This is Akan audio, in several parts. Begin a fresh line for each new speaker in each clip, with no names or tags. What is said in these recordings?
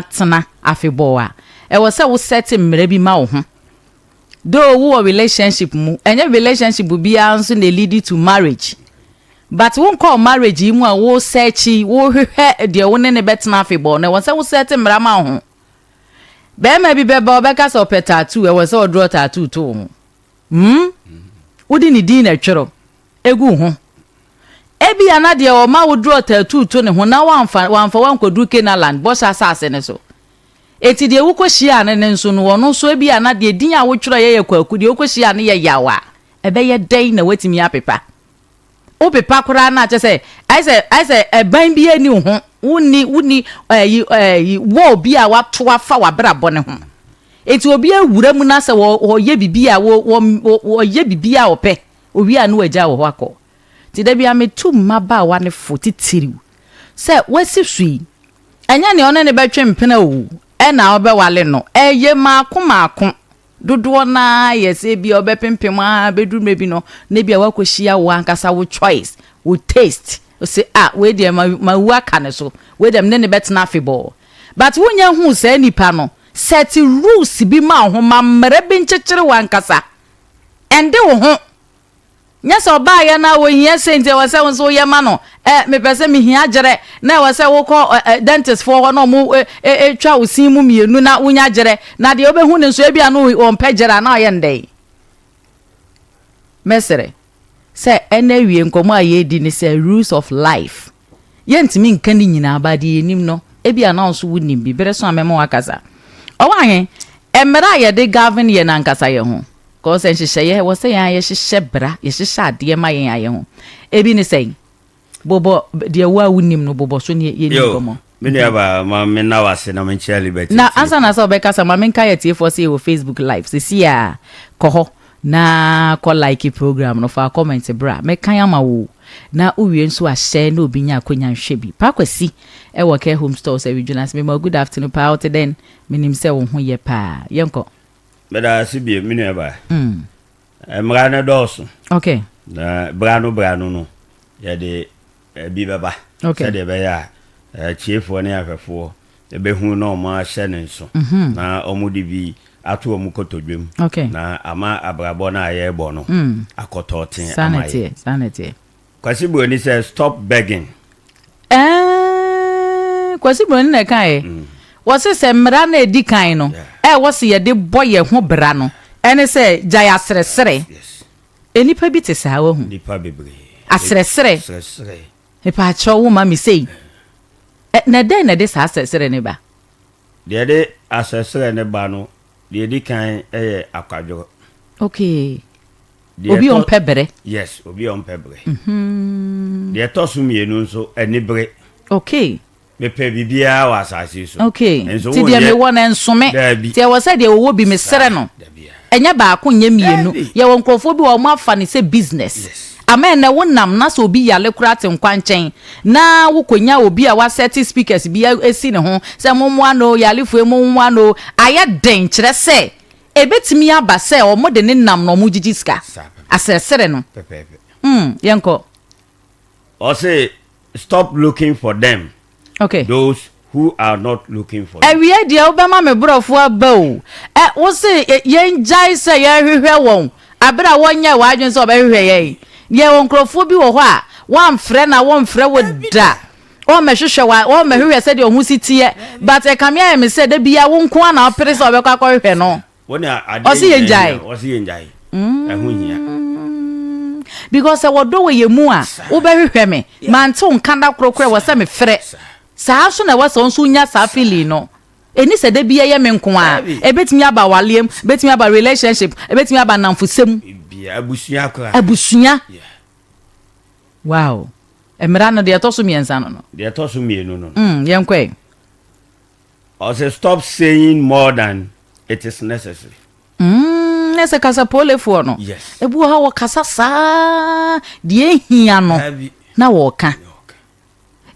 Atena afebɔɔ a, ɛwɔ sɛ wo set mmara bi ma wo ho. Though wowɔ relationship mu, ɛnyɛ relationship biara nso na ɛlead to marriage. But wonkɔɔ marriage yi mu a wo search, wohwehwɛ deɛ wo ne no bɛtena afebɔɔ no, ɛwɔ sɛ wo set mmara ma wo ho. Barima bi bɛba ɔbɛka sɛ ɔpɛ tattoo, ɛwɔ sɛ ɔdraw tattoo to wo ho. Hmm? Wode ne din na ɛtwerɛ gu wo ho. Ebia na deɛ ɔma wo draw tattoo to ne ho na wamfa wamfa wo ankɔduru Canaanland, bɔhyɛ asase no so. Enti deɛ wokɔhyiaa no no nso no, ɔno nso ebia na deɛ din a wotwerɛeɛ yɛ Kwaku, deɛ wokɔhyiaa no yɛ Yaw a, ɛbɛyɛ dɛn na woatumi apepa? Wopepa koraa no a, kyerɛ sɛ, ayɛ sɛ, ayɛ sɛ ɛban biara nni wo ho. Wonni, wonni ɛyi, ɛyi, wall bi a woato afa w'abrabɔ no ho. Enti obi awura mu na sɛ wɔ, wɔyɛ biribi a, wɔ, wɔ, wɔyɛ biribi a ɔpɛ, owie a na wagya wɔ hɔ akɔ. Nti da biara metu mmabaawa no fo titiriw sɛ wasi so yi, ɛnyɛ nea ɔne no bɛtwe mpena oo ɛna ɔbɛwale no, ɛyɛ mmaako mmaako. Dodoɔ no ara yɛ sɛ ebia ɔbɛpempem ara bɛduru mmerɛ bi no na ebia woakɔhyia wo ankasa wo choice, wo taste, wose ah wei deɛ ma mawu aka ne so, wei deɛ mene no bɛtena afebɔɔ. But wonnya nhuu saa nipa no, set rules bi ma wo ho, ma mmara bi nkyekyere w'ankasa, ɛnde wo ho. Nyɛ sɛ ɔbaeɛ no a ɔhia sei nti ɛwɔ sɛ wo nso woyɛ ma no. Ɛ, mepɛ sɛ mehia gyerɛ na ɛwɔ sɛ wokɔ ɛ, ɛ, dentist foɔ hɔ na ɔmo ɛ, ɛ, twa wo sin mu mmienu na wonya gyerɛ. Na deɛ wobɛhu no nso ebia no ɔmpɛ gyerɛ a na ɔyɛ no dɛn? Mɛsrɛ sɛ ɛna awie nkɔmmɔ a yɛredi ne sɛ rules of life. Yɛntumi nka ne nyinaa but deɛ yɛnim no ebia na wo nso wonim bi. Bere so a mɛma woakasa. Ɔwɔ ahe? Mmara a yɛde govern yɛn ankasa yɛn ho. Cause nhyehyɛeɛ, ɛwɔ sɛ yɛn ara yɛhyehyɛ bra, yɛhyehyɛ adeɛ ma yɛn ara yɛn ho. Ebi ne sɛn? Bobɔ deɛ wo a wonim no bobɔ so ne yɛnni
Yo,
nkɔmmɔ.
me nua baa, ma me nna wo ase na menkyia Liberty
Na ansa
atiefoɔ.
na sɛ wobɛkasa, ma menkae atiefoɔ sɛ yɛwɔ Facebook live seesei a, kɔ hɔ na kɔ like program no, fa comment bra, mɛkan ama wo o. Na wowie nso a hyɛ na obi nya akonya nhwɛ bi. Paa Kwasi wɔ Care Home Stores Awidwene ase, mema wo good afternoon paa, wote dɛn? Menim sɛ wo ho yɛ paa. Yɛnkɔ.
Meda ase bio, me nua baa. Mmara no dɔɔso.
Okay.
Na bra no bra no no, yɛde ebi bɛba.
Okay.
Sɛdeɛ ɛbɛyɛ a atiefoɔ ne ahwɛfoɔ bɛhu na wɔn ahyɛ ne nso. Na wɔn de bi ato wɔn kotodwe mu.
Okay.
Na ama abrabɔ no a yɛrebɔ no akɔtɔ ten
Saa na
ama yɛn.
ɛteɛ, saa na ɛteɛ.
Kwasi Broni sɛ stop begging.
Ɛɛn, Kwasi Broni na ɛkaeɛ. Wɔse sɛ mmara no a ɛdi kan no a ɛwɔ sɛ yɛde bɔ yɛn ho bra no ɛne sɛ gyae aseresere. Nnipa bi te saa wahu.
Nnipa bebree.
Aseresere.
Aseresere.
Mepaakyɛw wo ma me sei. Ɛ, na dɛn na ɛde saa aseresere no ba?
Deɛ ɛde aseresere no ba no, deɛ ɛdi kan yɛ akwadworɔ.
Okay. Obi a ɔmpɛ brɛ.
Yes, obi a ɔmpɛ brɛ. Deɛ ɛtɔ so mmienu nso, anibere.
Okay.
Mepɛ biribiara wɔ asase yi so.
Okay.
Nso
Nti deɛ
wonyɛ.
mewɔ no ɛnso me.
Daabi.
Nti ɛwɔ sɛ deɛ ɔwɔ bi mesrɛ no.
Dabi a.
Ɛnyɛ baako nyɛ mmienu.
Daabi.
Yɛwɔ nkurɔfoɔ bi wɔ hɔ wɔn afa no sɛ business.
Yes.
Ama ɛnnɛ wonam na sɛ obi yare koraa te nkwankyɛn na wokɔnya obi a wasɛte speakers bi asi ne ho sɛ mommoa no o, yarefoɔ yi mommoa no o, ayɛ den kyerɛ sɛ Ebetumi aba sɛ wɔde ne nam na wɔgyegye sika. Aseresere no.
Pɛpɛɛpɛ.
Mm, yɛnkɔ.
Ɔse stop looking for them.
Okay.
Those who are not looking for you.
Awiei deɛ wobɛma me borɔfo aba o. Ɛ, wo se yɛngyae sɛ yɛrehwehwɛ wɔn abere a wɔnyɛɛ wɔn adwene sɛ wɔbɛhwehwɛ yɛn. Yɛwɔ nkurɔfoɔ bi wɔ hɔ a, woamfrɛ no a wɔmfrɛ wo da. Wɔmmɛhwehwɛ wo, wɔmmɛhwehwɛ sɛdeɛ wo ho si teɛ, but ɛkame ayɛ me sɛ da biara wo nko ara na wopere sɛ wobɛkɔ akɔhwehwɛ no.
Wo ne adeɛ
Ɔse
nyinaa
yɛngyae.
hia. Ɔse yɛngyae. Ɛho hia.
Because sɛ wɔdɔ wɔ yɛn mu a, wobɛhwehwɛ me. Mante wo nka da koro koraa ɛwɔ sɛ mefrɛ. Saa nso na ɛwɔ sɛ wo nso wonya saa feeling no. Ɛnni sɛ da biara ɛyɛ me nko ara. Ɛbɛtumi aba awareɛ mu, ɛbɛtumi aba relationship, ɛbɛtumi aba nnamfosɛm mu.
Biribiara, abusua koraa.
Abusua.
Yeah.
Wow. Mmara no, deɛ ɛtɔ so mmiɛnsa no no.
Deɛ ɛtɔ so mmienu no no.
Mm, yɛnkɔ ɛ.
Ɔsɛ stop saying more than it is necessary.
Mm, na sɛ kasapolefoɔ no.
Yes.
Ebi wɔ hɔ a wɔkasa saa deɛ ehia no na wɔka.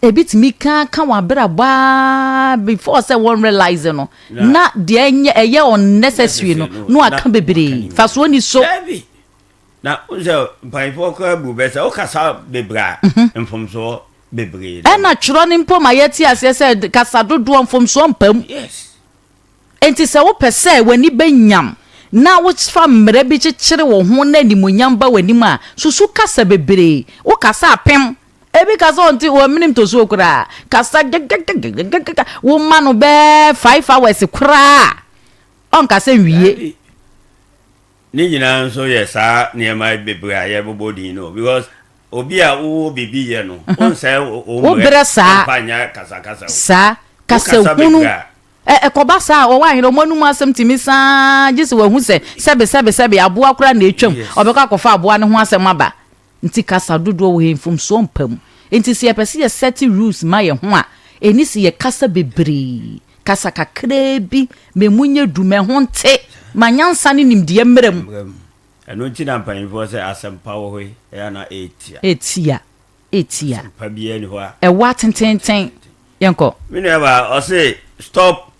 Ebi tumi ka ka wɔn abrabɔ aa before sɛ wɔn realize no na deɛ ɛnyɛ ɛyɛ unnecessary no na waka bebree fasoɔ ni so.
Dabi. Na wohu sɛ mpanyinfoɔ koraa bu bɛ sɛ wokasa bebree a mfomsoɔ. bebree.
Ɛna twerɛ no mpo ma yɛte aseɛ sɛ kasa dodoɔ mfomsoɔ mpa mu. Enti sɛ wopɛ sɛ w'ani bɛnyam na wofa mmara bi kyekyere wo ho na animuonyam ba w'anim a, susu kasa bebree. Wokasa apem. Ebi ka sɛ ɔnte, ɔmene ntosuo koraa. Kasa gɛgɛgɛgɛgɛgɛ. Woma no bɛɛ 5 hours koraa a, ɔnkasa nwie.
Dabi. Ne nyinaa nso yɛ saa nneɛma bebree a yɛbobɔ din no, because obi a wowɔ biribi yɛ no, wonsɛe wo
Wo
mmerɛ
berɛ saa.
mfa nyɛ kasakasa o.
Saa. Kasa
Wokasa
hunu.
bebree a
Ɛkɔba saa a, wɔwɔ ahene, wɔn anum asɛm tumi saa gye sɛ wɔahu sɛ sɛbe sɛbe sɛbe aboa koraa na ɛtwam. Ɔbɛkɔ akɔfa aboa no ho asɛm aba. Nti kasa dodoɔ wɔ hɛ, mfomsoɔ mpa mu. Nti sɛ yɛpɛ sɛ yɛset rules ma yɛn ho a, ɛni sɛ yɛkasa bebree. Kasa kakraa bi, ma emu nyɛ du, ma ɛho nte, ma nyansa ne nimdeɛ mmerɛ mu.
Mmerɛ mu. Ɛno nti na mpanyinfoɔ sɛ asɛmpa wɔ hɔ yi, ɛyɛ na ɛɛtia.
Ɛtia. Ɛtia.
Asɛmpa biara ni hɔ a.
Ɛwɔ atententen. Yɛnkɔ.
Me nua ba, ɔse stop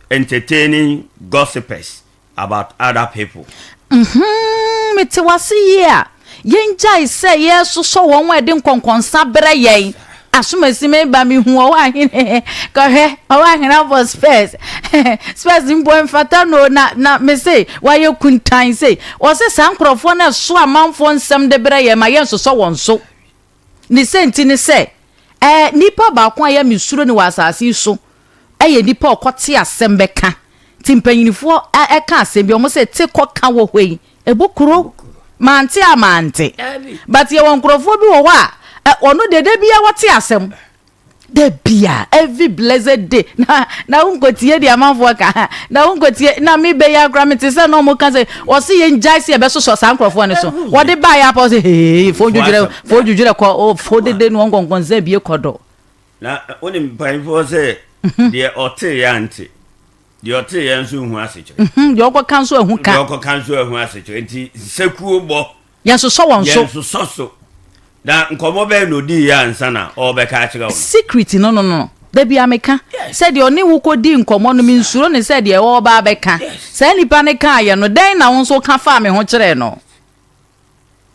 entertaining gossipers about other people.
Mete wase yie a, yɛngyae sɛ yɛsosɔ wɔn a ɛde nkɔnkɔnsa brɛ yɛn. Asomasi me ba, mehu ɔwɔ ahene kɔhwɛ ɔwɔ ahene abɔ specs, specs mpo mfata no na me se wayɛ kuntan sei. Ɔse saa nkurɔfoɔ no ɛso amanfoɔ nsɛm de brɛ yɛn ma yɛnsosɔ wɔn so. Ne sɛ nti ne sɛ nipa baako a yɛ mesuro ne wɔ asase yi so ɛyɛ nipa a ɔkɔte asɛm bɛka. Nti mpanyinifoɔ ɛka asɛm bi, ɔmo sɛ te kɔka wɔ hɔ yi ɛbɔ kuro mante a mante, but yɛwɔ nkurɔfoɔ bi wɔ hɔ a ɔno deɛ da bia wɔte asɛm da bia, every blessed day, na wonkɔtie deɛ amanfoɔ ka, na wonkɔtie na mebɛyɛ akora mete sɛ na ɔmo ka sɛ ɔse yɛn gyae sɛ yɛbɛsosɔ saa nkurɔfoɔ no so. Wɔde baeɛ apa ɔsɛ hee fo dwudwerɛ, fo dwudwerɛ kɔ fo dede no ɔnkɔnkɔnsɛ bie kɔ dɔ.
Na wonim mpanyinfoɔ sɛ deɛ ɔteeɛ ante, deɛ ɔteeɛ nso nhu asekyerɛ.
Deɛ ɔkɔka nso ahu ka.
Deɛ ɔkɔka nso ahu asekyerɛ, nti sɛkuo bɔ.
Yɛnsosɔ wɔn so.
Yɛnsosɔ so. Na nkɔmmɔ bɛyɛ na ɔdii yɛ ansa na ɔrebɛka akyerɛ wo no?
Secret no, dabi a meka sɛ deɛ ɔne wo kɔdi nkɔmmɔ no, mensuro ne sɛ deɛ ɔreba abɛka saa nipa no kaayɛ no dɛn na wo nso ka faa me ho kyerɛɛ no,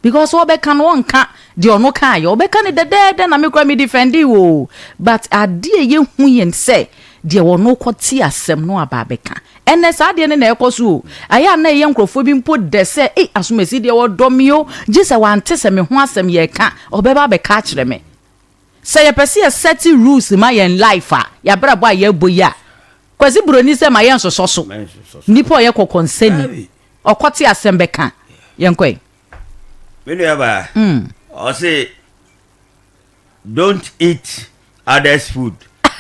because ɔbɛka no, ɔnka deɛ ɔno kaayɛ, ɔbɛka no dɛdɛɛdɛ na me kora me defend wo. But adeɛ yɛhu yɛn sɛ deɛ ɔno kɔte asɛm no aba abɛka ɛnɛ, saa adeɛ no na ɛkɔ so o. Ayɛ a na ɛyɛ nkurɔfoɔ bi mpo dɛ sɛ ei, asomasi deɛ wɔdɔ me o, gye sɛ wante sɛ me ho asɛm yɛka, ɔbɛba abɛka akyerɛ me. Sɛ yɛpɛ sɛ yɛset rules ma yɛn life a, yɛabrabɔ a yɛbɔ yi a, Kwasi Buroni sɛ ma yɛnsosɔ so nnipa a ɔyɛ kɔkɔnsani ɔkɔte asɛm bɛka. Yɛnkɔe.
Me nua ba, ɔse don't eat others' food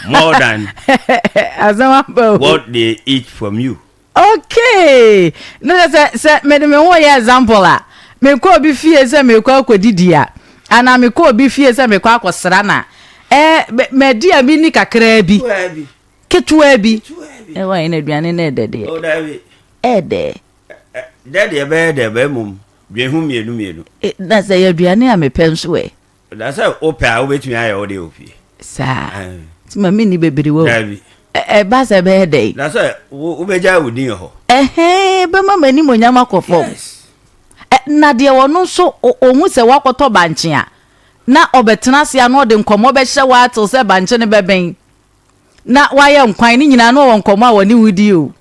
more than
asɛm aba o.
what they eat from you.
Okay, ne sɛ mede me ho yɛ example a, mekɔ obi fie sɛ mekɔ akɔdidi a, anaa mekɔ obi fie sɛ mekɔ akɔsra na madi a menni kakraa bi, ketewa bi, ɛwɔ yɛn aduane no ɛdɛ deɛ.
Oh, dabi.
Ɛdɛ.
Dɛ deɛ ɛbɛyɛ dɛ bɛyɛ mom dwen ho mmienu mmienu.
Na sɛ yɛ aduane a mepɛ nso ɛ?
Na sɛ wopɛ a, wobɛtumi ayɛ wo deɛ wɔ fie.
Saa nti ma menni bebree wɔ.
Dabi.
Ɛba sɛ ɛbɛyɛ dɛ.
Na sɛ wobɛgya wo din wɔ hɔ.
Ɛhɛn, bɛma m'anim onyam akɔ fam. Na deɛ ɔno nso ɔhu sɛ wakɔtɔ bankye a, na ɔbɛtena ase a na ɔde nkɔmmɔ bɛhyɛ wɔ atew sɛ bankye no bɛbɛn na wayɛ nkwan ne nyinaa, na ɔwɔ nkɔmmɔ a wɔne wo di o,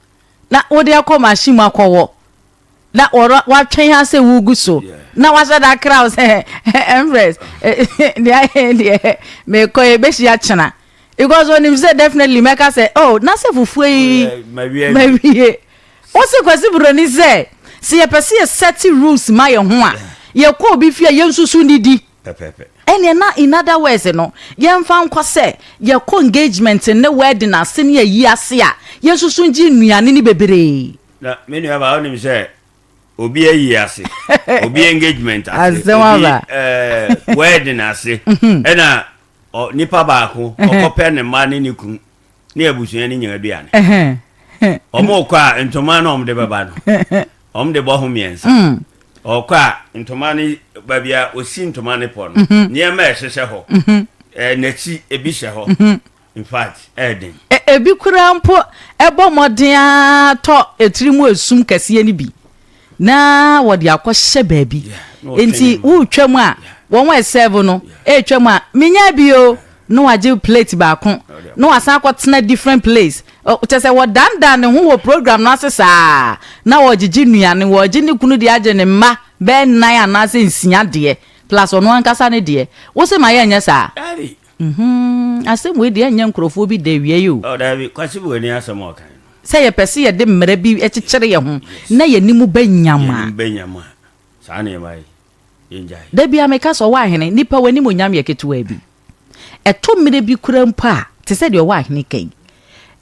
na wode akɔ machine mu akɔwɔ na wɔrɔ watwɛn ha sɛ wogu so na wahyɛ da akra wo sɛ, "Empress, deɛ ayɛ deɛ mekɔ, yɛbɛhyia kyena," because onim sɛ definitely mɛka sɛ, "Oh, na sɛ fufuo yi mawie." Wosi Kwasi Buroni sɛ yɛpɛ sɛ yɛset rules ma yɛn ho a, yɛkɔ obi fie a, yɛnsusu nidi. Ɛneɛ na in other words no, yɛmfa nkɔ sɛ yɛkɔ engagement ne wedding ase ne ayi ase a, yɛnsusu ngye nnuane ne bebree.
Na me nua ba, wonim sɛ obi ayi ase, obi engagement ase,
Asɛm
obi
aba.
Wedding ase, ɛna nipa baako ɔkɔpɛ ne mma ne ne kun ne abusua ne nyinaa aduane. Ɔmo kɔ a, ntoma na ɔmo de bɛba no, ɔmo de bɔ ho mmiɛnsa. Ɔkɔ a, ntoma no baabi a osi ntoma ne pɔ no, nneɛma a ɛhyehyɛ hɔ, n'akyi ebi hyɛ hɔ. In fact, ɛɛden.
Ebi koraa mpo ɛbɔ mmɔden ara tɔ etiri mu esum kɛseɛ no bi na wɔde akɔhyɛ baabi. Nti wotwa mu a. Wɔn a ɛserve no ɛretwa mu a, menya bi o, na wagye plate baako, na wasan akɔtena different place. Kyerɛ sɛ wɔdandan ne ho wɔ program no ase saa, na wɔregyegye nnuane, wɔregye ne kunu deɛ agye ne mma bɛyɛ nnan anaasɛ nsia deɛ, plus ɔno ankasa ne deɛ. Wo se ma yɛnyɛ saa?
Daabi.
Mhm, asɛm wei deɛ ɛnyɛ nkurɔfoɔ bi dɛ awia yi o.
Oh, daabi, Kwasi Buoni asɛm a ɔkae no.
Sɛ yɛpɛ sɛ yɛde mmara bi kyekyere yɛn ho na yɛn anim ba nyam a.
Yɛn anim ba nyam a, saa nneɛma yi, yɛngyae.
Da biara meka sɛ, Ɔwɔ ahene, nnipa w'animuonyam yɛ ketewaa bi. Ɛtɔ mmerɛ bi koraa mpo a, te sɛ deɛ ɔwɔ ahene ka yi,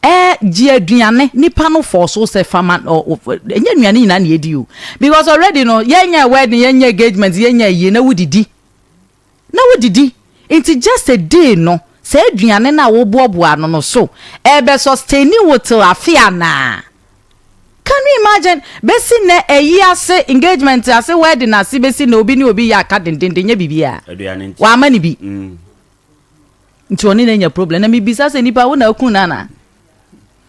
ɛɛ, gye aduane, nnipa no force wo sɛ fa ma, ɔ, ɔ, ɛnyɛ nnuane nyinaa na yɛdi o. Because already no, yɛnyɛ wedding, yɛnyɛ engagement, yɛnyɛ ayie, na wodidi. Na wodidi. Nti just a day no, saa aduane no a woboaboa ano no so, ɛbɛ sustain wo till afe anaa? Can you imagine? Bɛsi nnɛ, ayi ase, engagement ase, wedding ase, bɛsi nnɛ obi ne obi yɛ aka dendenden, nyɛ biribiara.
Aduane nti.
Wamma no bi.
Mm.
Nti ɔne no anya problem. Na mebisa sɛ nipa wo na aku no anaa?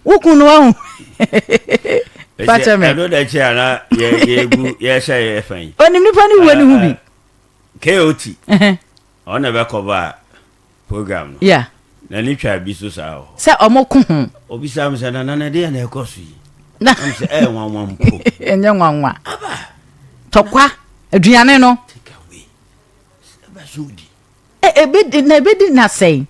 Wo kun no wahu. Fakyɛ me.
Ɛno da akyi a na yɛgu yɛhyɛ yɛ fa yi.
Onim nipa ne wuo ne ho bi.
KOT. Ɔno na ɛbɛkɔba program no.
Yeah.
N'ani twa bi so saa wɔ hɔ.
Sɛ ɔmo ko ho.
Obisa mi sɛ nana na ɛdeɛ na ɛkɔ so yi. Na mi sɛ ɛyɛ nwanwa mpo.
Ɛnyɛ nwanwa.
Aba.
Tɔkwa aduane no.
Take away. Ɛbɛ so di.
Ebe na ebe di na sɛn.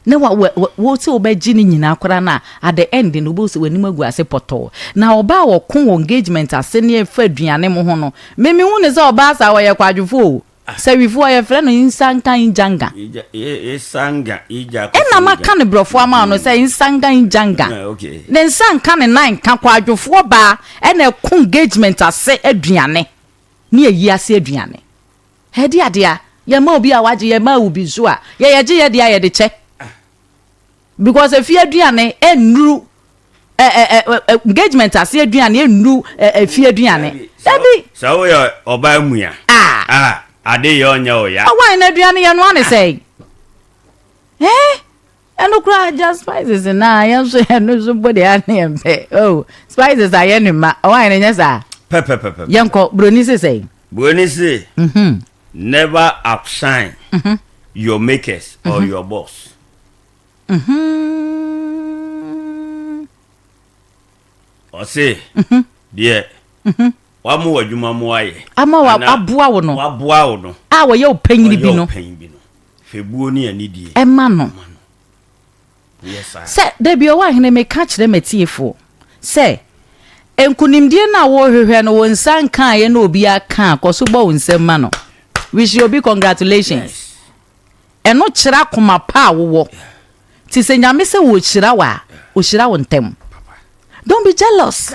Na wa wa wo sɛ wobɛgye ne nyinaa koraa na at the end no wobɛhu sɛ w'anim agu ase pɔtɔɔ. Na ɔbaa a ɔko wɔ engagement ase ne ɛfa aduane mo ho no, me mehu ne sɛ ɔbaa saa ɔyɛ kwadwofo o. Sɛwifoɔ yɛfrɛ no Nsanka Njanga. Ɛna maka no brɔfo ama no sɛ Nsanka Njanga. Ne nsa nka ne nan nka kwadwofoɔ baa ɛna ɛko engagement ase aduane ne ayi ase aduane. Ɛde adeɛ a yɛma obi a wagye yɛma wo bi nso a yɛ yɛgye yɛ deɛ a yɛde kyɛ. Because efie aduane ɛnnuru ɛ ɛ ɛ engagement ase aduane ɛnnuru ɛ efie aduane. Dabi.
Sɛ woyɛ ɔbaa mua.
Ah.
Ah ade yɛ ɔnyɛ wo ya.
Ɔwan na aduane yɛ noa ne sɛn? Eh ɛno koraa gya spices na yɛn nso ɛno nso bɔ deɛ ane yɛn pɛ oh spices ayɛ ne ma ɔwan na nyɛ saa.
Pɛpɛpɛpɛ.
Yɛn kɔ broni se sɛn?
Broni se.
Mhm.
Never outshine mm -hmm. your makers or mm -hmm. your boss. Ɔse deɛ wama w'adwuma mu ayɛ.
Ama wa aboa wo no.
Waboa wo no.
A wɔyɛ wo panyini bi no.
Wɔyɛ wo panyin bi no. Fɛbuo ne anidie.
Ɛma no.
Ɛma no. Woyɛ saa.
Sɛ dabi ɔwɔ ahene meka kyerɛ m'atiefoɔ sɛ nkunimdie no a worehwehwɛ no wo nsa nkaeɛ na obi aka a kɔ so bɔ wo nsam ma no. Wish obi congratulations.
Yes.
Ɛno kyerɛ akoma pa a wowɔ. Nti sɛ Nyame sɛ ɔrehyira wo a, ɔhyira wo ntɛm. Don't be jealous.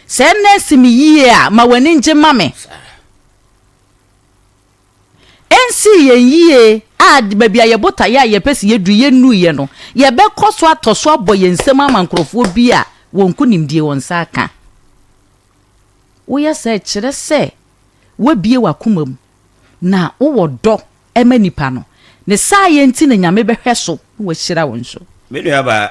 Sɛ ɛnnɛ asi me yie a, ma w'ani ngye ma me. Ɛnsii yɛn yie a, baabi a yɛ botaeɛ a yɛpɛ sɛ yɛduru yɛnnuiɛ no, yɛbɛkɔ so atɔ so abɔ yɛn nsam ama nkurɔfoɔ bi a wɔn nkonimdie wɔn nsa aka. Woyɛ saa ɛkyerɛ sɛ woabue w'akoma mu na wowɔ dɔ ma nipa no. Ne saayɛ nti na Nyame bɛhwɛ so na wahyira wo nso.
Me nua baa,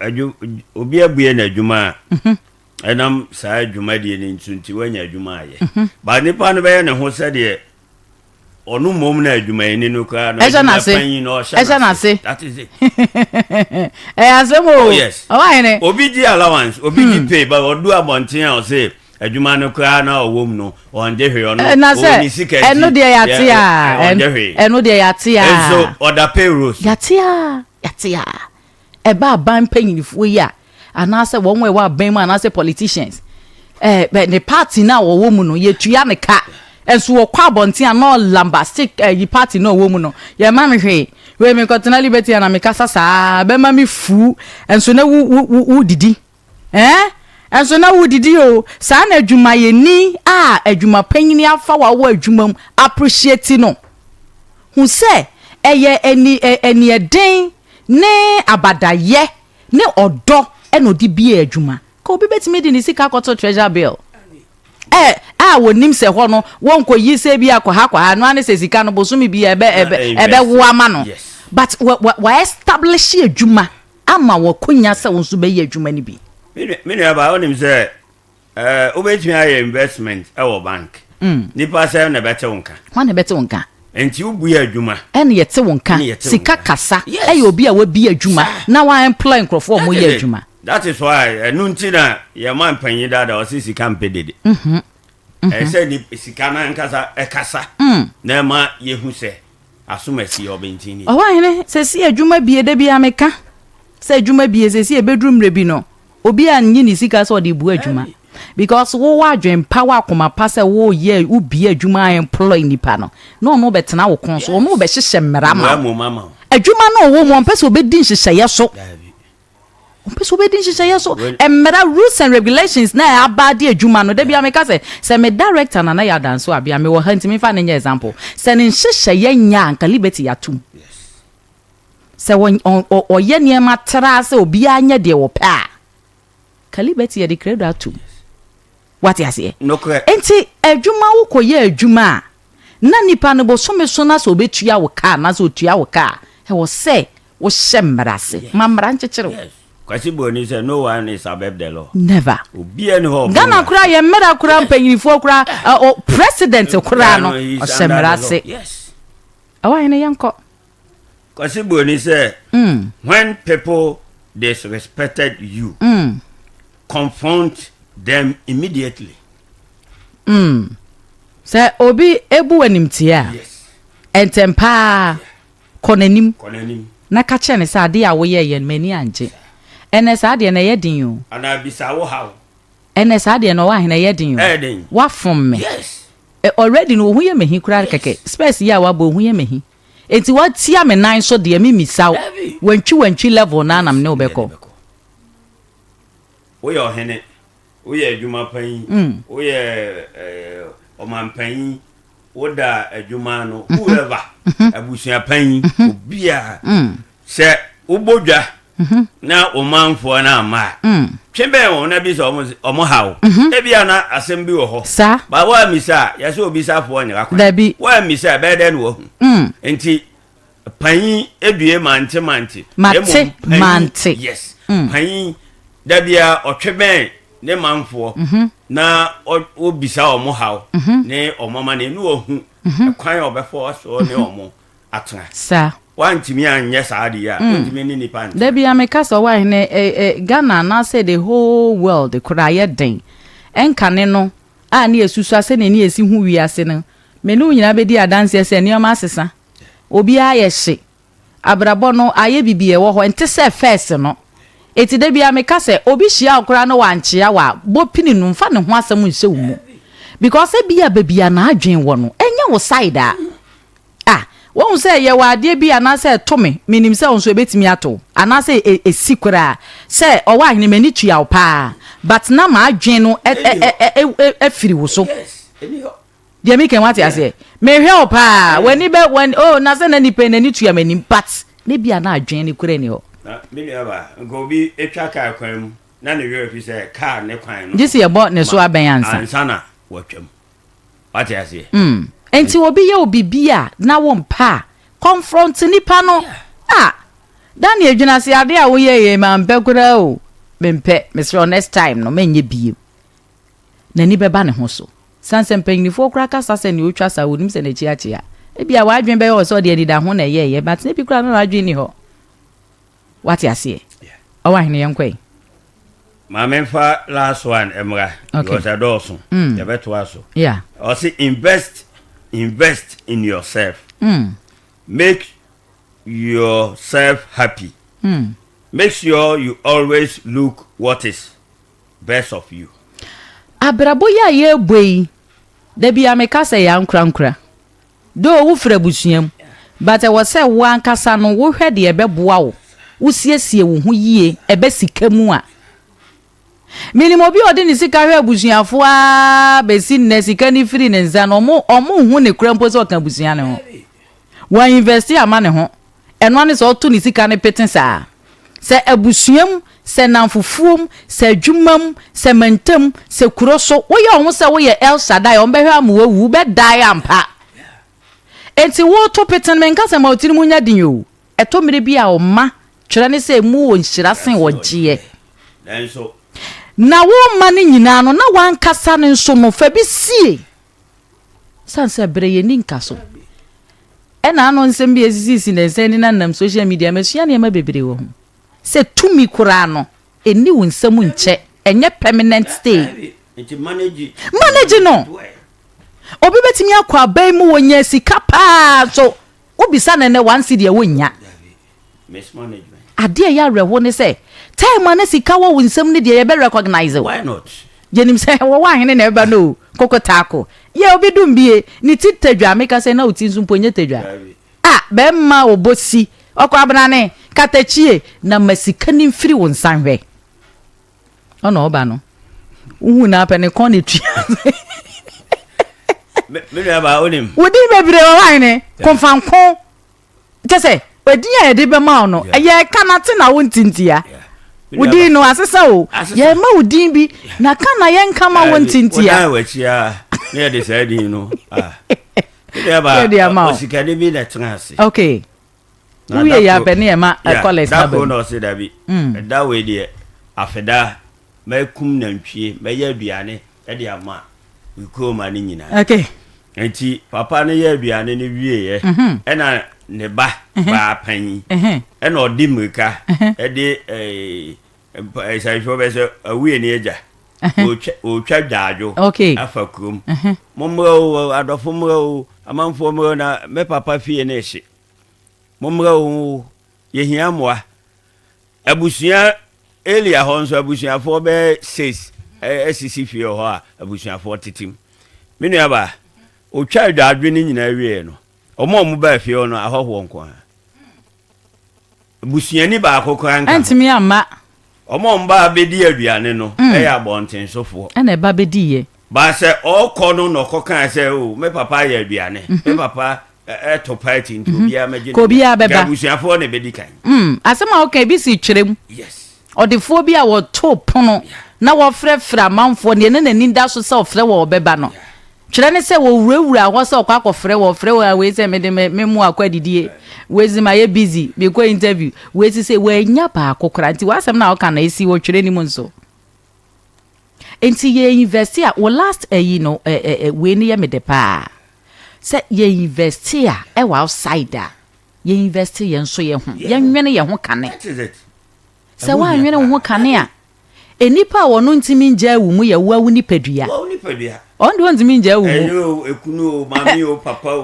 adwu, obi abue n'adwuma a, ɛnam saa dwumadie no nso nti wanya adwuma ayɛ. But nipa no bɛyɛ ne ho sɛdeɛ ɔno mmom na adwumayɛni no koraa no,
Ɛhyɛ
adwuma
n'ase.
panyin no ɔhyɛ
Ɛhyɛ n'ase.
That is it.
Ɛyɛ asɛm o.
Oh yes.
Ɔwɔ ahene.
Obi gye allowance, obi gye pay, but ɔdu abɔnten a ɔse Adwuma no koraa na ɔwɔ mu no, ɔngye hwee. Ɔno,
Na
ɔwɔ
sɛ,
ne sika nti,
ɛno deɛ yɛate
yɛ-
a,
ɔngye hwee.
ɛno deɛ yɛate a.
Nso ɔda payroll so.
Yɛate a, yɛate a. Ɛba aban mpanyinifoɔ yi a, anaasɛ wɔn a ɛwɔ aban mu anaasɛ politicians, ɛɛ, bɛ ne party no a wɔwɔ mu no, yɛtua ne ka. Nso wɔkɔ abɔnten a na ɔlambastic ɛyi party no a ɔwɔ mu no, yɛmma me hwee. Wei mekɔtena Liberty a na mekasa saa, bɛma me fuu. Nso na wo, wo, wo, wodidi. Ɛɛ, nso na wodidi o. Saa na adwumayɛni a adwuma panyin afa wo a wowɔ adwuma mu appreciate no. Hu sɛ ɛyɛ ani aniɛden ne abadayɛ ne ɔdɔ na ɔde bue adwuma. Ka obi bɛtumi de ne sika akɔto treasure bill ɛ a wɔnim sɛ hɔ no wɔnkɔyi sɛ bi akɔ ha kɔ ha no ara ne sɛ sika no bosome bi ɛbɛ ɛbɛ ɛbɛwo ama no. But wa wa wa establish adwuma. Ama wo akwanya sɛ wo nso bɛyɛ adwuma no bi.
Me nuabaa, wonim sɛ wobɛtumi ayɛ investment wɔ bank. Nipa sɛn na ɛbɛte wo nka?
Hwan na ɛbɛte wo nka?
Nti wobue adwuma.
Ɛna yɛte wo nka.
Ɛna yɛte wo
Sika
nka.
kasa.
Yes.
Ɛyɛ obi a wabue adwuma
Saa.
na wa employ nkurɔfoɔ a
That
wɔyɛ
is it.
adwuma.
That is why ɛno nti na yɛma mpanyin dada ɔse sika mpɛ dede. Ɛyɛ sɛ ni sika no ankasa ɛkasa na ɛma yɛhu sɛ asomasi ɔbɛntin ni.
Ɔwɔ ahene sɛsi adwuma bie da biara meka sɛ adwuma bie sɛsi ɛbɛduru mmerɛ bi no obi a nyi ne sika sɛ ɔde bu adwuma because wowɔ adwen pa wɔ akoma pa sɛ woyɛ wobie adwuma a employ nipa no na ɔno bɛtena wo kɔn so ɔno bɛhyehyɛ mmara ma
Mmara
wo
mmom ama wo.
adwuma no ɔwɔ mu ɔmpɛ sɛ ɔbɛdi nhyehyɛeɛ so.
Daabi.
Ɔmpɛ sɛ ɔbɛdi nhyehyɛeɛ so. Mmara, rules and regulations na aba de adwuma no. Da biara meka sɛ, sɛ me director Nana Yaw Danso Abia, mewɔ ha nti memfa no nyɛ example, sɛ ne nhyehyɛeɛ nyɛ a, anka Liberty atom. Sɛ ɔyɛ nneɛma traa sɛ obiara nyɛ deɛ ɔpɛ a, anka Liberty yɛde credo atom. Wate aseɛ?
Nokorɛ.
Enti adwuma wokɔyɛ adwuma a, na nipa no bosome so na sɛ ɔbɛtua wo ka anaasɛ ɔtua wo ka a, ɛwɔ sɛ wohyɛ mmara ase. Ma mmara nkyekyere wo.
Yes. Kwasi Broni sɛ no one is above the law.
Never.
Obiara ni hɔ a ɔbɔ
Ghana
mmara.
koraa yɛ mmara koraa mpanyinifoɔ koraa ɛ, ɔ, president koraa no
No, he is
ɔhyɛ
under
mmara
the law.
ase.
Yes.
Ɛwɔ ahene yɛnkɔ.
Kwasi Broni sɛ when people disrespected you, confront them immediately.
Mm. Sɛ obi ebu animtia a,
Yes.
ntɛm paa kɔ n'anim
Kɔ n'anim.
na ka kyerɛ no sɛ adeɛ a woyɛeɛ no m'ani angye. Ɛnɛ saa adeɛ no ɛyɛ den o.
Anaa bisa wo haw.
Ɛnɛ saa adeɛ no ɔwɔ ahene ɛyɛ den o.
Ɛyɛ den.
Wafom me.
Yes.
Eh, already no wo ho yɛ me hi koraa kɛkɛ. Spurs yi a wabɔ wo ho yɛ me hi. Enti watia me nan so deɛ memmisa wo.
Dabi.
Wantwi wantwi level no ara na me ne wo
Yes,
bɛkɔ.
Woyɛ ɔhene, woyɛ adwuma panyin, woyɛ ɔmanpanyin, woda adwuma ano, whoever, abusua panyin, obiara. Sɛ wobɔ dwa na ɔmanfoɔ no amma a, twe bɛn wɔn na bisa wɔn wɔn haw. Ebia na asɛm bi wɔ hɔ.
Saa.
Ba woammisa a, yɛsɛ obisafoɔ nyera kwan.
Dabi.
Woammisa a, ɛbɛyɛ dɛn na wahu? Nti Panyin edue mante mante.
Mate
Mmom panyin-
mante.
Yes. Panyin da biara ɔtwe bɛn ne manfoɔ na ɔ- ɔbisa wɔn haw ne wɔn amanneɛ ne ɔhu kwan a ɔbɛfa so ne wɔn atena.
Saa.
Wantumi anyɛ saa adeɛ a, wontumi ne nipa ntena.
Da biara meka sɛ ɔwɔ ahene eh, eh, Ghana anaasɛ the whole world koraa yɛ den. Ɛnkane no a ne yɛsusua sɛnea ne yɛsi hu wiase no, me ne wo nyinaa bɛdi adanseɛ sɛ nneɛma asesa. Obiara yɛ hye. Abrabɔ no ayɛ bibi ɛwɔ hɔ ɛnte sɛ first no. Enti da biara meka sɛ obi hyia wo koraa na wankyea wo a, bɔ pini no mfa ne ho asɛm nhyɛ wo mu. Because ebia baabi a n'adwene wɔ no ɛnyɛ wo side a. Ah, woahu sɛ yɛwɔ adeɛ bi anaasɛ ɛto me, menim sɛ wo nso ɛbɛtumi ato wo anaasɛ ɛsi koraa sɛ ɔwɔ ahene m'ani tua wo paa but na m'adwene no afiri wo so.
Yes, ɛni hɔ.
Deɛ meka yi wate aseɛ? Mehwɛ wo paa, w'ani bɛ w'ani oh na sɛ na nipa yi n'ani tua m'anim but ne bi a na adwene no kura ni hɔ.
Na me nua ba, nka obi twa kaa kwan mu na ne werɛ fi sɛ kaa ne kwan no.
Gye sɛ yɛbɔ ne so abɛn ansa.
Ansa na watwam. Wate aseɛ?
Mm. Nti obi yɛ wo biribi a na wompɛ a, confront nipa no. Ah, Daniel Dwenase adeɛ a woyɛeɛ yi mampɛ koraa o. Mempɛ, mesrɛ wo next time no mɛnyɛ bio. n'ani bɛba ne ho so. Esiane sɛ mpanyinfoɔ koraa kasa sɛ nea ɔtwa saa, wɔnim sɛ n'akyi akyea. Ebia w'adwene bɛyɛ wɔ sɛ ɔde anidaho na ɛyɛeɛ, but na ebi koraa na n'adwene nni hɔ. Wate aseɛ? Ɔwɔ ahene yɛn kɔ yi.
Maame nfa last one mmra
Okay.
because ɛdɔɔso.
Mm.
Yɛbɛtoa so.
Yeah.
Ɔse invest invest in yourself.
Mm.
Make yourself happy.
Mm.
Make sure you always look what is best of you.
Abrabɔ yi a yɛrebɔ yi, da biara meka sɛ yɛ ankorankora. Though wofiri abusua mu, but ɛwɔ sɛ wo ankasa no wohwɛ deɛ ɛbɛboa wo, wosiesie wo ho yie, ɛbɛ sika mu a. Menim obi a ɔde ne sika hwɛ abusuafoɔ ara bɛsi nnɛ sika no firi ne nsa no, ɔmo ɔmo nhu ne kora mpo sɛ ɔka abusua no ho. Wa invest ama ne ho. Ɛno ara ne sɛ ɔto ne sika no pete saa. Sɛ abusua mu, sɛ nnamfofoɔ mu, sɛ adwuma mu, sɛ mantam, sɛ kuro so, woyɛ wo ho sɛ woyɛ El Shaddai a, wɔbɛhwɛ ama woawu, wobɛdae ampa. Enti woto pete no, menka sɛ ma wo tirim nyɛ den o. Ɛtɔ mmerɛ bi a ɔma twerɛ ne sɛ emu wɔ nhyira sen ɔgyeɛ. Na wo mma no nyinaa no, na w'ankasa no nso no, fa bi sie. Esiane sɛ berɛ yɛnni nka so. Ɛna ano nsɛm bi a esisisisi nnansa yi nenam social media, masua nneɛma bebree wɔ ho. Sɛ tumi koraa no, ɛnni wo nsam nkyɛ, ɛnyɛ permanent stay. Manage no! Obi bɛtumi akɔ aban mu, wɔnya sika paa nso wobisa no ɛnɛ one cedi a wɔnnya. Adeɛ a ɛyɛ awerɛho ne sɛ, time a na sika wɔ wo nsam no deɛ yɛbɛ recognize wo. Yɛnim sɛ wɔwɔ ahene na ɛba no o, koko taako. Yɛ obi dum bie, ne ti tadwa, meka sɛ na wo ti nso mpo nyɛ tadwa. Ah, bɛrima obosi, ɔkɔ abenane, katakyie, na ma sika no mfiri wo nsa nhwɛ. Ɔna ɔba no, wohu no apɛ ne kɔn na etua.
Me nua baa onim.
Wodi bebree wɔ hɔ ahene, konfanko. Kyɛ sɛ, edin a yɛde bɛma wo no, ɛyɛ ka na te na wo ntintia. Wo din no asesa o. Yɛma wo din bi, na ka na yɛnka ma wo ntintia.
Wodan w'akyi a, na yɛde saa din no. Ah. Yɛde ama wo. Osikani bi na ɛtena ase.
Okay. Wowie yɛ apɛ ne yɛma kɔlɛs
na bɛm. Da koro na ɔse dabi. Ɛda wei deɛ, afeda mɛkum nantwie, mɛyɛ aduane de ama me kuroma no nyinaa.
Okay.
Nti papa no yɛ aduane no wieɛ ɛna ne ba baa panyin ɛna ɔde mmirika ɛde ɛɛ nsɛnhwɛ bɛ sɛ awie ne agya ɔretwa dwaadwo afa kurom. Mommrɛ o, adɔfo mmrɛ o, amanfoɔ mmrɛ o, na me papa fie no ehye. Mommrɛ o, yɛhia mmoa. Abusua area hɔ nso abusuafoɔ bɛyɛ seis asisi fie wɔ hɔ a abusuafoɔ tete mu. Me nuabaa, ɔtwaa adwadwe no nyinaa wieeɛ no, wɔn a wɔbaa fie hɔ no ahɔhoɔ nko ara. Busuani baako koraa nka ho.
Antumi amma.
Wɔn a wɔbaa bɛdi aduane no yɛ abɔntensofoɔ.
Ɛna ɛba bɛdiiɛ.
But sɛ ɔrekɔ no na ɔkɔkaa sɛ, oh, me papa ayɛ aduane, me papa ɛto party nti obiara mɛgye
Ka obiara bɛba.
Nka abusuafoɔ na ɛbɛdi kan.
Mm, asɛm a woka ebi si twerɛ mu.
Yes.
Ɔdefoɔ bi a wɔtoo pono na wɔfrɛfrɛ amanfoɔ deɛ na n'ani da so sɛ ɔfrɛ wɔ ɔbɛba no. Twerɛ ne sɛ wɔwurawura hɔ sɛ ɔkɔ akɔfrɛ wɔ ɔfrɛ wɔ a wei sɛ mede me me mmoa akɔ adidie, wei sɛ mayɛ busy, mekɔ interview, wei sɛ sɛ wɔannya baako koraa. Nti w'asɛm no a woka no ɛsi wɔ twerɛ no mu nso. Nti yɛ invest a wo last ayi no ɛ ɛ ɛ wei no yɛ me dɛ paa sɛ yɛ invest a ɛwɔ outside a yɛ invest yɛn nso yɛ ho yɛ nwene yɛ ho kane sɛ woanwene wo ho kane a nnipa a wɔn ntumi ngyaa wo mu yɛ wo awo nipadua ɔno deɛ ɔntumi ngyaa wo
mu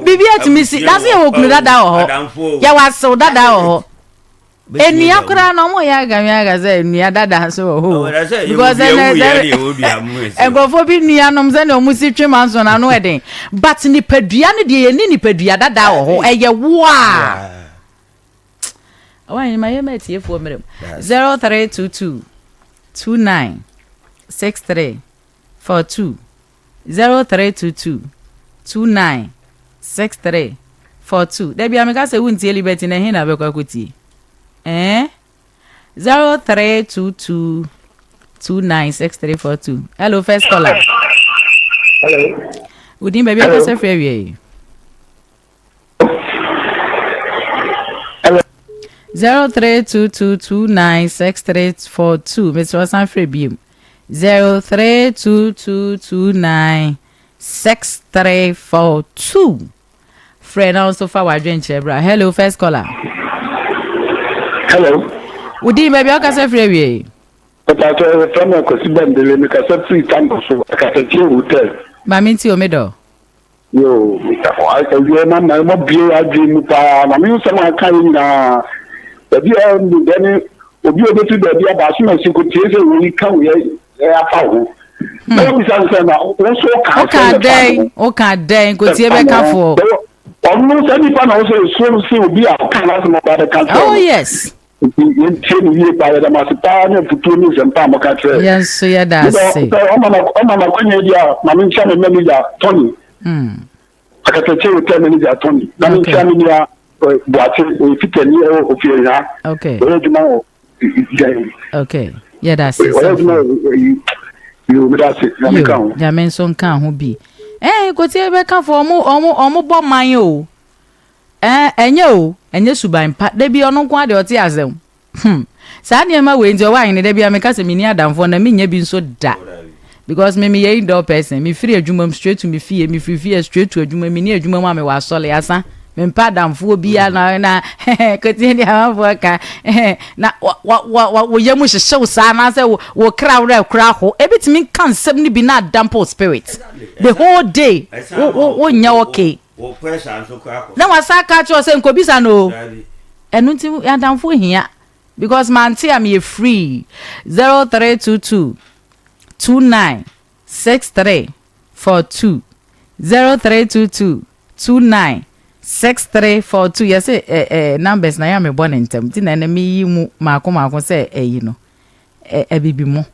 biribi atumi si dase yɛ wɔ kunu dada wɔ hɔ yɛ wɔ asew dada wɔ hɔ Nnua koraa no ɔmo yɛ agame aga sɛ nnua dada nso wɔ hɔ o. Because ɛnɛ sɛ nkurɔfoɔ bi nuanom sɛnea ɔmo si twe manso no ano ɛden. But nipadua no deɛ yɛnni nipadua dada wɔ hɔ ɛyɛ wo a. Ɔwɔ ahene ma yɛma atiefoɔ mmerɛ mu. 0322 29 63 42 0322 29 63 42 Da bia meka sɛ wontie Liberty na ɛhe na wobɛkɔ akɔtie? Eh? 0322 29 6342 Hello, first caller.
Hello.
Wodin baabi akasa firi awia yi?
Hello.
0322296342 mesrɛ ɔsan frɛ biom 0322296342 frɛ na nso fa w'adwenkyerɛ bra. Hello, first caller.
Hello.
Wodin baabi a wokasa firi awie yi?
Pàtó ɛfɛ mi Akwasi Bɛndele mi kasa firi Tampa so Akatakye hotel.
Maame nti o me dɔ.
Yoo, awiei no ama mabue adwene mu paa, na me nsɛm a aka yi nyinaa, baabi a ɛmu dɛ ne obi a obetumi baabi aba asom asi kotie sɛ wei ka wei afa wo ho. Hmm. Na wabisa no sɛ na wo nso woka
sɛ yɛfa ho. Woka dɛn kotie bɛkafoɔ.
Ɔno sɛ nipa na ɔsɛ esuo no sɛ obi a ɔka n'asɛm ɔba bɛka kyerɛ
Oh yes.
Nti yɛntie no yie paa. Yɛda mo ase paa ne afutuo ne nsɛmpa a moka kyerɛɛ.
Yɛn nso yɛda ase.
Sɛ ɔma me akwanya yi deɛ a, ma menkyia me manager Tony. Akatakye Hotel manager Tony. Na menkyia me nua Boakye, ɔyɛ fitani ɛwɔ Ofiehia. Ɔyɛ adwuma wɔ Dɛn.
Okay, yɛda ase.
Ɔyɛ adwuma wɔ Yo, meda ase. Nyame nka ho.
Nyame nso nka ho bi. Eh, kotie bɛka fo ɔmo ɔmo ɔmo bɔ man o. Ɛɛ, ɛnyɛ o, ɛnyɛ suban pa. Da bi ɔno nko ara deɛ ɔte asɛm. Hmm. Saa nneɛma wei nti ɔwɔ ahene da bi a meka sɛ menni adamfoɔ na mennya bi nso da. Because me meyɛ indoor person. Mefiri adwuma mu straight to me fie, mefiri fie straight to adwuma, menni adwuma mu a mewɔ asɔle asa. Mempɛ adamfoɔ biara na na kɔtie deɛ amanfoɔ ka na wo yam hyehye wo saa anaasɛ wo kra werɛ kora ho. Ebi tumi ka nsɛm no bi na adamp wo spirit the whole day, wonyɛ okay. Na wasa ka kyerɛ sɛ nkɔbisa no o. Ɛno nti adamfoɔ hia because mante a meyɛ free. 0322 29 63 42, 0322 29 6342. Yɛsɛ ɛ ɛ numbers na yɛ a mebɔ ne ntɛm nti na ɛnɛ meyi mu maako maako sɛ ɛyi no ɛ ɛbibi mu.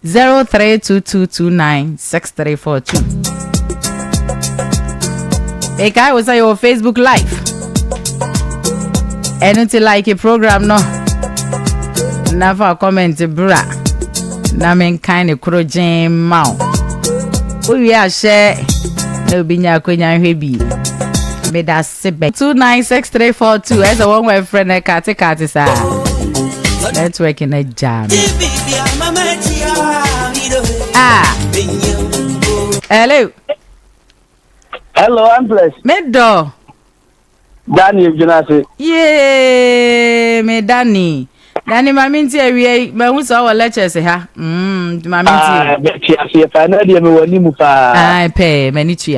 0322 29 6342. Mekae wo sɛ yɛwɔ Facebook Live, ɛno nti like program no na fa comment bra na menkan ne koro gyee ma wo. Wowie ahyɛ na obi nya akonya nhwɛ bi. Meda se bɛ 296342. Ɛsɛ wɔn wɔ ɛfrɛ no kate kate saa network no gyaa me. Ah, hello.
Hello, Empress.
Me dɔ.
Daniel gyina ase.
Yee, me Dani. Dani, maame nti awia yi mahu sɛ ɔwɔ lectures ha. Maame nti.
Ah, bɛte aseɛ paa na deɛ mewɔ anim paa.
Ah, pɛɛ, m'ani tua.